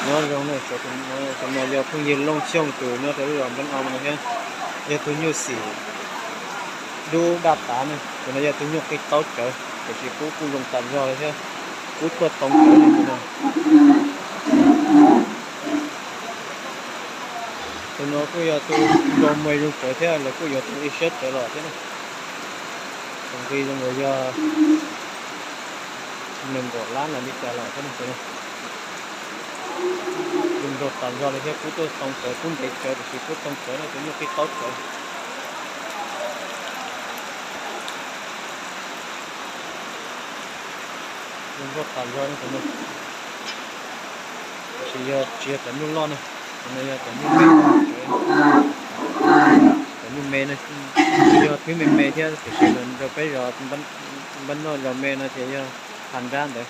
Nyob zoo na, tus no yog phooj ywg Looj Xyooj tus nyob rau lub zos Npab Au no thiab, yog tus nyuj xim dub daj tav na. Tus no yog tus nyuj qi taub tsawv, tiam sis kub kuj zoo tas zog li thiab, kub tuaj too tsawv li tus no. Tus no kuj yog tus nrau me zoo tsawv thiab, lawv kuj yuav tus ib siab tsawv los thiab na. Tus nqi zoo nkaus yog nees nkaum lab los li cas los thiab na tus no. Zoo nraug tas zog li thiab, kub tuaj too tsawv, kub ntev tsawv tiam sis kub too tsawv na, tus nyuj qi taub tsawv. Zoo nraug tas zog li tus no. Tiam sis yog tsis yog cov nyuj loj na, tus no yog cov nyuj me, cov nyuj me na, yog twb me me thiab tiam sis mas rau peb zos Npab Noj zos me no ces yog pha nrab ntawd.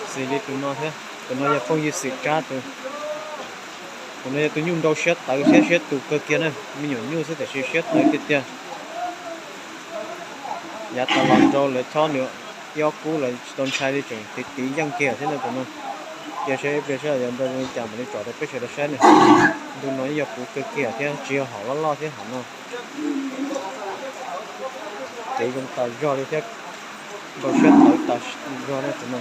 Xws li tus no thiab, tus no yog phooj ywg Xwm Tsab tus. Tus no yog tus nyuj nrau siab tawv thiab siab tus kawg kiag na, me nyuam nyuj xwb tiam sis siab tawv tiag tiag. Yav tas los nrau lawv chob nws ib ob kub lawv tsis tau ntshai li, tseem tiv tiv yeej kiag thiab na tus no. Cia seb ib pliag seb yuav nrau zoo li cas mam li tsom rau peb sawv daws saib na. Ntu no ib yog puv kawg kiag thiab tsis yog hom loj loj thiab hom no. Kev zoo tas zog li thiab, nrau siab tawv tas zog na tus no.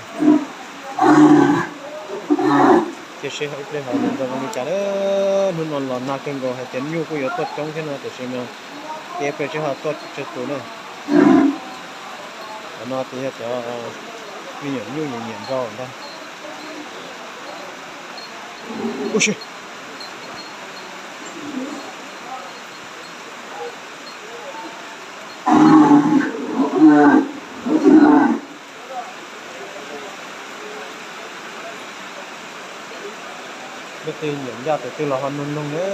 Cia seb ib pliag ho yuav nrau zoo li cas na. Hnub no los nag kawg nkaus hais tias nyuj kuj yuav tuaj coob thiab no tiam sis mas cia ib pliag seb ho tuaj tsawg tus na. Cov no ces yog cov me nyuam nyuj nyiam nyiam nrau ntag. Ub si. Leej twg nyiam ncaj tus twg los ho nug nug na,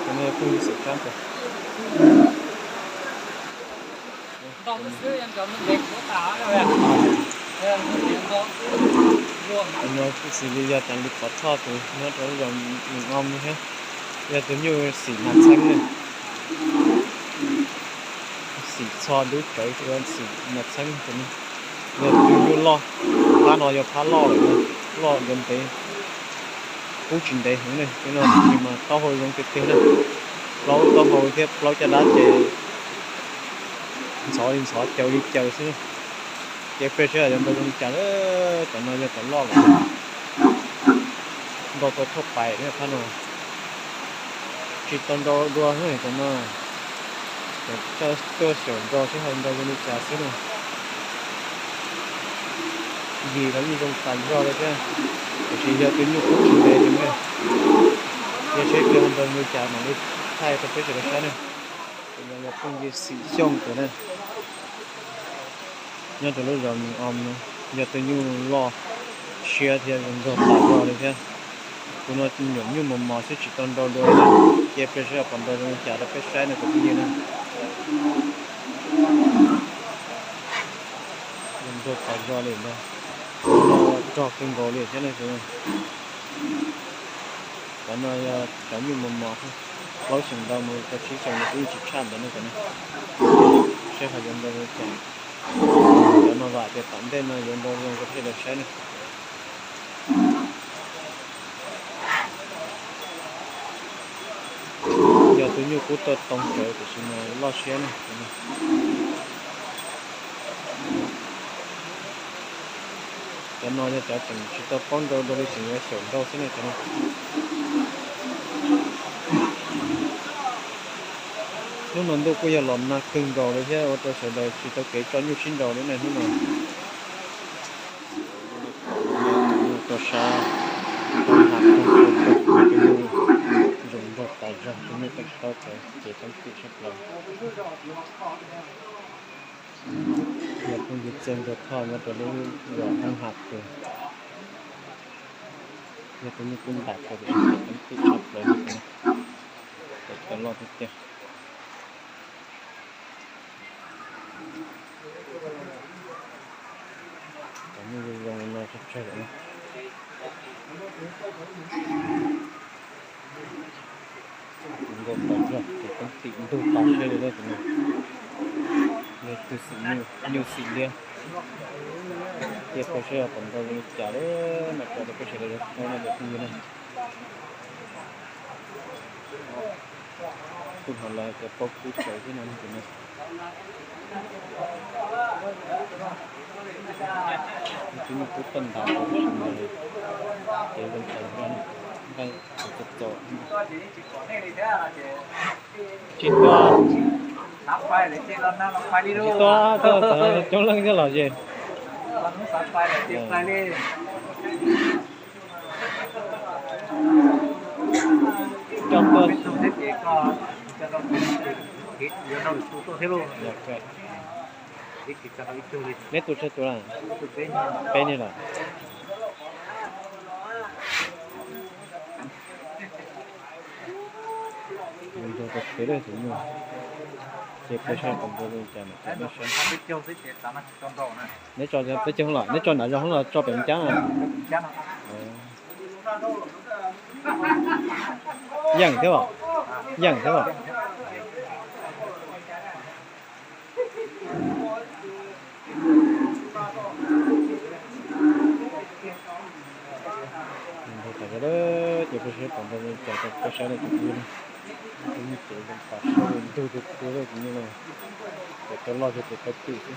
tus no phooj ywg Xwm Tsab tus. Tus no kuj xws li yog cov li pov thoj tus nyob rau zos Moos Om no thiab, yog tus nyuj xim nas txheeb na. Xim txho dub tsawv, xim nas txheeb tus no. Yog tus nyuj loj, phab no yog phab loj lawm, loj ntev ntev, kub tsis ntev heev ne, tus no tab sis mas taub hau zoo tiag tiag na. Plaub taub hau thiab plaub caj dab ces ntxhov li ntxhov, caws li caws xwb. Ces peb saib yuav nrau zoo li cas, cov no yog cov loj lawm. Nrau tau thauj pais thiab phab no. Tsis tau nrau dua cov no. Tuaj xyaum nrau seb ho nrau zoo li cas xwb na. Yim los yeej zoo tas zog li thiab, tiam sis yog tus nyuj kub tsis ntev li ne. Cia seb pliag ho nrau zoo li cas mam li thaij rau peb sawv daws saib na. Tus no yog phooj ywg Xim Xyooj tus na, nyob rau lub zos Moos Om no, yog tus nyuj loj siab thiab zoo nraug tas zog li thiab. Tus no nyuam nyuj mos mos xwb tsis tau nrau dua li na. Cia pliag seb puas nrau zoo li cas rau peb saib no cov phooj ywg na. Zoo nraug tas zog li ntag, no rog kawg nkaus li thiab ne. Cov no yog cov nyuj mos mos, plaub xyoos ntau mus rau tsib xyoos no kuj yeej tsis tshaj ntawd ne cov no. Seb ho yuav nrau zoo li cas. Cov no vam tias tom ntej no yuav nrau zoo rau peb sawv daws saib ne. Yog tus nyuj kub tuaj too tsawv tiam sis mas loj siab ne. Cov no yog cov tseem tsis tau paub nrau dua li, tseem yuav xyaum nrau xwb ne cov no. Hnub no ntuj kuj yog los nag kawg nkaus li thiab ua rau sawv daws tsis tau kev tso nyuj sib nrau li ne hnub no. Rau sab, zoo nraug tas zog, tus nyuj teem taub tsawv ces teeb tim sab plaws. Yog phooj ywg Txawj Nraug Thoj nyob rau lub zos Hoob Has tus, yog tus nyuj kub ntais kawg tiam sis teeb tim sab plaws li tus no, cov loj tiag tiag. Cov nyuj zoo zoo no tsawg tsawg lawm. Nkaus tas zog ces teeb tim ntug tas siab li tus no. Yog tus xim nyuj, nyuj xim liab. Cia peb saib tom ntej zoo li cas lawm, mas tso rau peb sawv daws tau saib no cov phooj ywg na. Kuj hnov lawv tias paub kub tshaj thiab no ces no. Twb muaj kub tag nrho, ces zoo tas zog, nqaij txom txom. Tsis tuaj, tsis tuaj, coob leej thiab los ces. Coj tuaj. Neb tus tsawg tus lawm? Peb niag lawm. Ntug tau peb lawm tus nyuj. Ces peb saib kom ntau li cas mas neb saib. Neb tso peb caug los, neb tso nram zos los tso pem Moos Cab na? Yeem thiab os, yeem thiab os. Ces peb saib kom ntau li cas rau peb saib no tus nyuj. Tus nyuj ces zoo tas zog, ntug tiag tiag li tus nyuj no. Ces tau loj zog ces tau pw xwb.